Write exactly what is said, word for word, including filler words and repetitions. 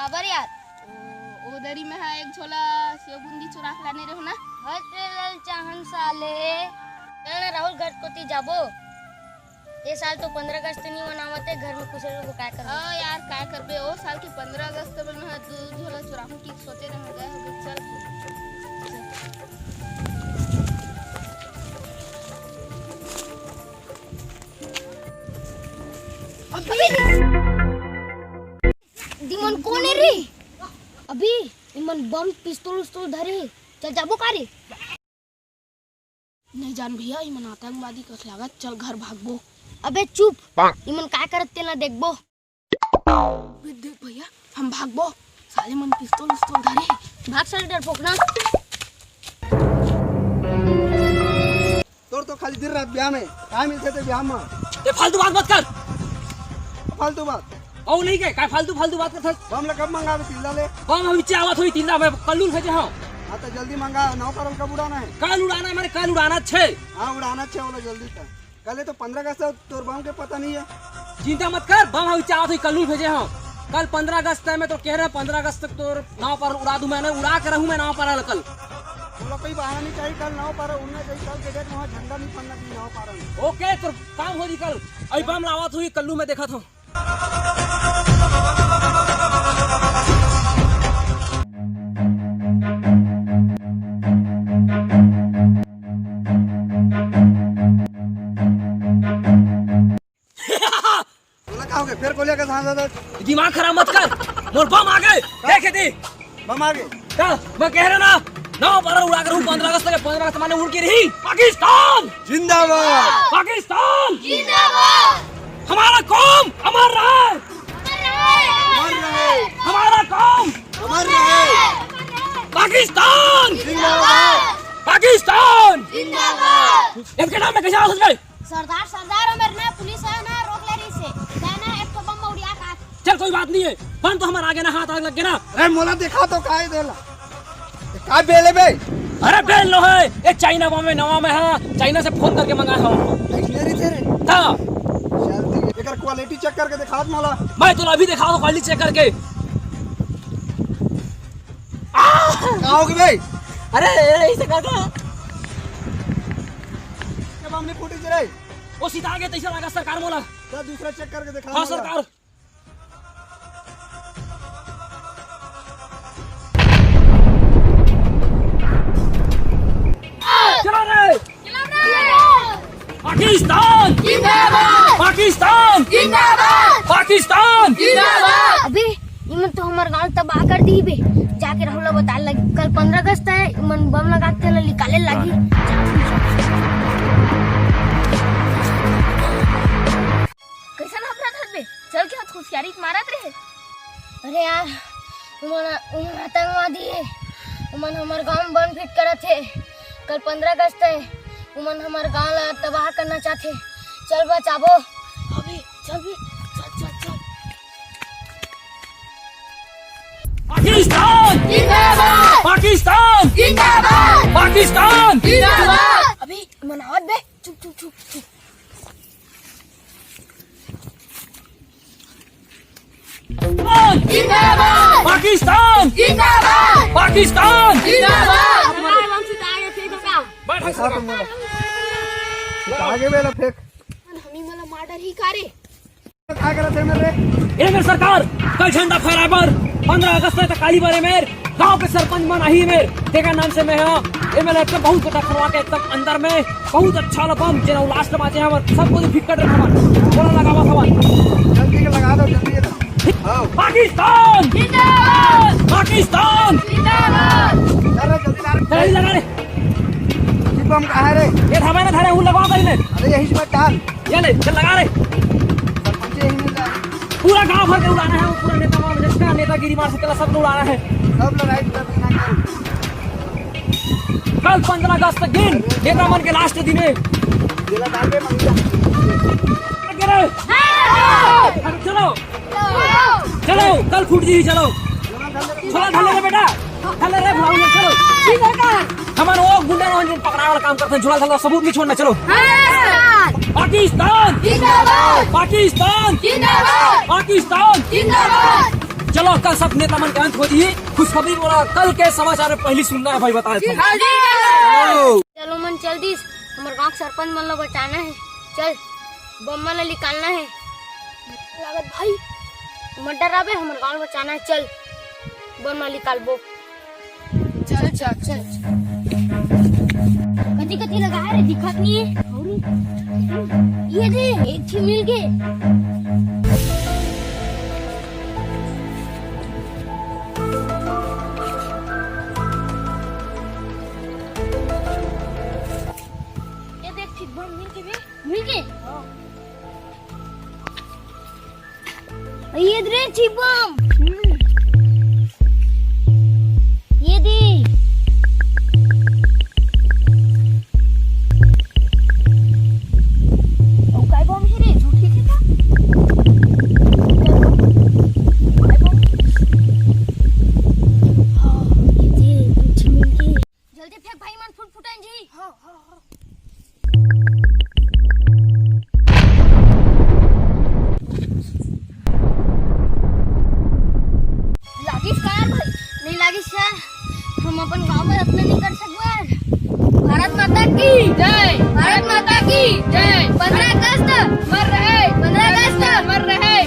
काबर यार? ओ, ओ दरी में हा एक झोला सेव बूंदी चुरा के लाने रहो ना। हट रे ललचाहन साले। चल ना राहुल, घर कोती जाबो। ए साल तो पंद्रह अगस्त नहीं मनावत हे, घर में कुछ लोग काय करबे? ओ यार, काय करबे? ओ साल के पंद्रह अगस्त में मैं दू झोला चुराहूं कि सोचे रहे गए हो, चल। अभी दिमन कोन हे रे? अभी इमन बम पिस्तौल उस्तौल धरे, चल जाबो का रे? नहीं जान भैया, इमन आतंकवादी कस लागत, चल घर भागबो। अबे चुप, इमन का करत तेला देखबो। अबे देख भैया, हम भागबो, साले मन पिस्तौल उस्तौल धरे। भाग साले डरपोक ना। तोर तो खाली दिन रात ब्याह में, काय मिलथे ते ब्याह में? ते फालतू बात मत कर। फालतू बात? अउ नहीं के, काय फालतू, फालतू बात करथस? बम ला कब मंगाबे तिल्ला ले? बम हम इच्चे आवत होई तिल्ला में, कल्लू ल भेजे हंव। हाँ, तो जल्दी मंगा, नवा पारा ल कब उड़ाना हे? कल उड़ाना हे, माने कल उड़ाना हे। हाँ, उड़ाना हे, बोला जल्दी कर। कल हे तो पंद्रह अगस्त हे, तोर बम के पता नहीं हे। चिंता मत कर, बम हम इच्चे आवत होई, कल्लू ल भेजे हंव। कल पंद्रह अगस्त हे, मैं तो कहे रहेंव पंद्रह अगस्त तक तोर नवा पारा ल उड़ा दूं, मैं उड़ा के रहूं मैं नवा पारा ल कल। तोला कोई बहाना नहीं चाहिए, कल नवा पारा उड़ना चाहिए, कल के डेट में वहाँ झंडा नहीं फड़ना चाहिए नवा पारा में। ओके, तोर काम होही कल। अभी बम लावत होही, कल्लू मैं देखत हंव। तोला का होगे? फेर गोलियां के सांस आता। दिमाग खराब मत कर, मोर बम आगे, देखे दे। बम आगे। का? मैं कहे रहेंव ना, नवा पारा ल उड़ा के रहूं पंद्रह अगस्त तक, पंद्रह अगस्त माने उड़ के रही। पाकिस्तान जिंदाबाद। पाकिस्तान जिंदाबाद। हमारा कौम अमर रहे। अमर रहे। हमारा कौम अमर रहे। पाकिस्तान जिंदाबाद। पाकिस्तान जिंदाबाद। इनके नाम में कैसे आ सकते? सरदार, सरदार, हमर ना पुलिस हे ना, रोक ले रहिसे। ना, ना, एक ठो बम उड़िया का। चल, कोई बात नहीं हे, बम तो हमर आगे ना, हाथ आग लग गे ना। अरे, मोला देखा तो काय देला? काय बेल हे बे? अरे, बेल नो हे, ये चाइना बम हे, नवा में, हाँ, चाइना से फोन करके मंगाए हंव। अइसने रहिथे रे। हाँ। चल, ठीक हे, एकर क्वालिटी चेक करके देखा त मोला। मैं तोला अभी देखावत हंव क्वालिटी चेक करके। का होगे बे? अरे, ए, इसे का, का? ये बम नहीं फूटी रे। ओ सीधा आगे तैसे लगा सरकार मोला। जा दूसरा चेक करके देखा हाँ, मोला। सरकार। चला रे। पाकिस्तान जिंदाबाद। पाकिस्तान जिंदाबाद। पाकिस्तान जिंदाबाद। अबे, इमन तो हमर गांव तबाह कर दिही बे। जाके राहुल ला बताए लगी, कल पंद्रह अगस्त हे, इमन बम लगा के तेला निकाले लगी। कैसन हफरत हस बे? चल के हाथ होशियारी के मारत रहे। अरे यार, उमन, उमन आतंकवादी हे। उमन हमर गांव में बम फिट करत हे। कल पंद्रह अगस्त हे, उमन हमर गांव ला तबाह करना चाहथे। चल बचाबो। अबे, चल बे, चल, चल, चल। पाकिस्तान जिंदाबाद। पाकिस्तान जिंदाबाद। पाकिस्तान जिंदाबाद। अबे, इमन आवत बे, चुप, चुप, चुप, चुप। जिंदाबाद। पाकिस्तान जिंदाबाद। पाकिस्तान जिंदाबाद। हमारे वंश से आगे फेंको का? बैठ। आगे बेला फेंक। हमी मला मार डरही का रे? का करत हे मेरे? ए मेरे सरकार, कल झंडा फहराए बर पंद्रह अगस्त तक काली बर ए मेर गांव के सरपंच मन आही मेर, तेकर नाम से मैं हा ए मेर एकदम बहुत बड़ा खनवा के एकदम अंदर में बहुत अच्छा वाला बम जेन अउ लास्ट में बाचे हमर सब कोई फिक्कड़ रखा मन बोला लगावा था। जल्दी के लगा दो, जल्दी के दो। हाँ। पाकिस्तान जिंदाबाद। पाकिस्तान जिंदाबाद। अरे जल्दी ला रे। जल्दी लगा रे। ये बम कहाँ है रे? ये धाबा ना धारे, वो लगवा पहले। अरे यही से डाल। ये ले, चल लगा रे। सरपंच यही मिल जाए। पूरा गांव भर के उड़ाना है, वो पूरा नेता वाला जितना नेतागिरी मार सकेला, सबको उड़ाना है। सब लड़ाई कर देना कल। कल पंद्रह अगस्त के दिन नेता मन के लास्ट दिन है। ये लगा दे मंगला। लगे रे। चलो, चलो, कल फूट जी, चलो। चलो, ढले रे बेटा, ढले रे, भाग ले, चलो। जी सरकार। हमन वो गुंडा मन जिन पकड़ाए वाला काम करते हैं, झोला ढाला सबूत नहीं छोड़ना, चलो। हाँ, सरकार। पाकिस्तान जिंदाबाद। पाकिस्तान जिंदाबाद। पाकिस्तान जिंदाबाद। चलो, कल सब नेता मन के अंत हो जी। खुशखबरी बोला, कल के समाचार में पहली सुनना है भाई, बता देता हूँ। चलो मन चल दिस, हमर गांव के सरपंच मन ला बचाना है। चल, बम मन ला निकालना है। लागत भाई, मत डराबे, हमर गांव ला बचाना है। चल, बम ला निकालबो। चल, चल, चल। कति, कति लगा है रे, दिखत नहीं है। अरे, ये दे, एक ठी मिल गे। ये देख, ठीक बम मिल गे बे। मिल गे? ये दे रे छिपम। ये दे। अउ काय बम हे रे? झूठी थे का? काय बम? हाँ, ये दे, कुछ मिल गे। जल्दी फेंक भाई मन, फुटफुटाइन जी। हाँ, हाँ, हाँ। लागिस का यार भाई? नहीं लागिस यार, हम अपन गांव में अतना नहीं कर सकबो यार। भारत माता की जय, भारत माता की जय। पंद्रह अगस्त मर रहे, पंद्रह अगस्त मर रहे।